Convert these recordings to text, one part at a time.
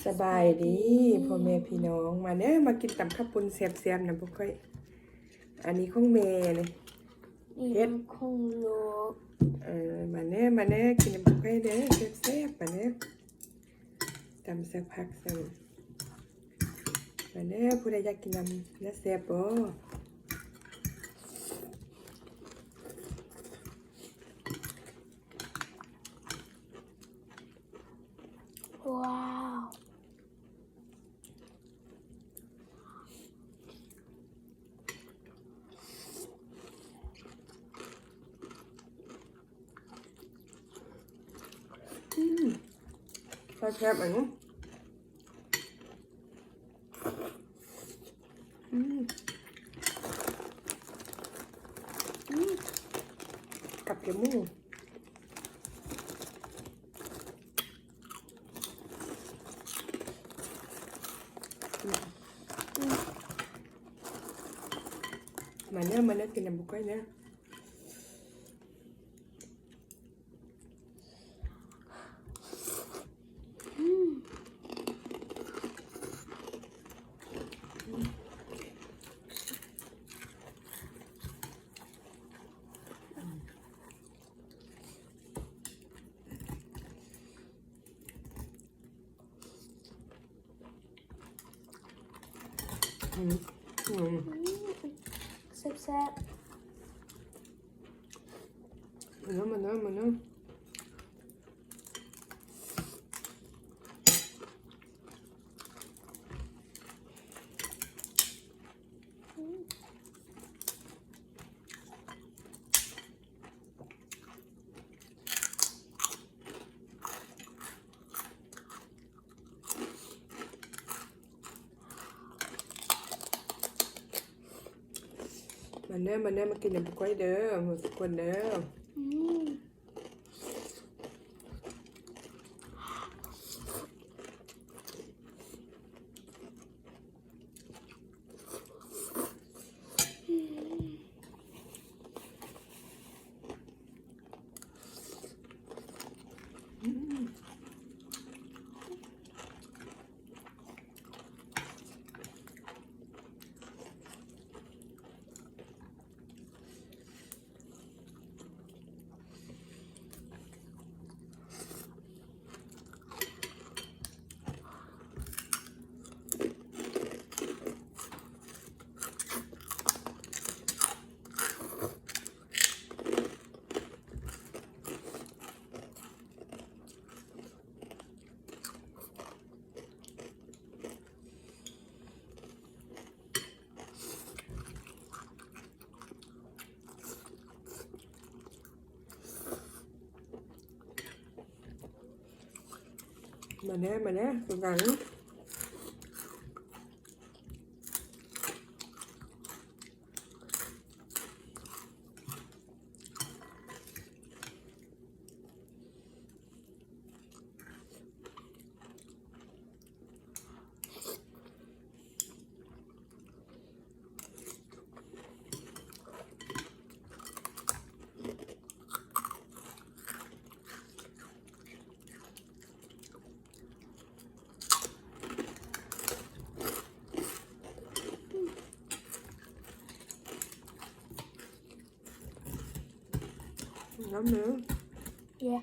ສະບາຍດີພໍ່ແມ່ພີ່ນ້ອງ ມາເດີ ມາກິນຕຳເຂົ້າປຸ້ນແຊບໆນຳພວກຂ້ອຍ. ອັນນີ້ຂອງແມ່ນີ້ ນີ້ເຮັດຂອງລູກ. ເອີ ມາເດີ ມາເດີ ກິນນຳພວກຂ້ອຍເດີ ແຊບໆ ມາເດີ. ຕຳໃສ່ຜັກໃສ່ ມາເດີ ຜູ້ໃດຢາກກິນນຳ ແຊບບໍ່? ວ້າວ. ອືມ ແຊບໆ ອັນນີ້. ອືມ ອືມ ກັບແກບໝູ. ມາເດີ ມາເດີ ກິນນຳພວກຂ້ອຍເດີ. ອືມ ອືມ ແຊບໆ ມາເດີ ມາເດີ ມາເດີ. ມາເດີ ມາເດີ ມາກິນນຳພວກຂ້ອຍເດີ ໝົດທຸກຄົນເດີ. ອືມ. ມາເດີ ມາເດີ ກິນກັນ. ນ້ຳເດີ. Yeah.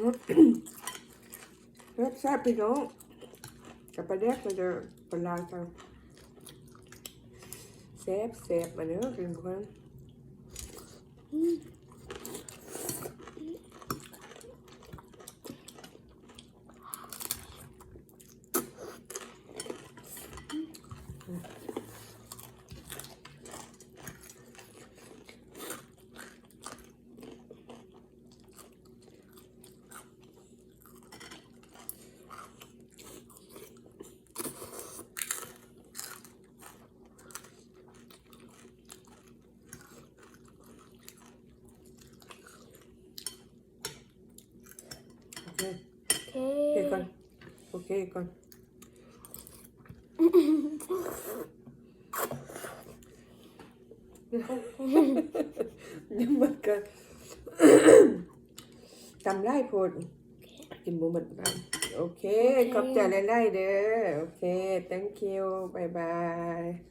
ແຊບໆ ພີ່ນ້ອງ ກັບປາແດກ ເດີ ປາລາວເຈົ້າ ແຊບໆ ມາເດີ ກິນກ່ອນ. ໂອເຄ ໂອເຄກ່ອນ ໂອເຄກ່ອນ ມັນກໍ ຕຳຫຼາຍໂພດ ກິນບໍ່ໝົດ. ໂອເຄ ໂອເຄ ຂອບໃຈຫຼາຍໆ ເດີ. ໂອເຄ thank you ບາຍບາຍ.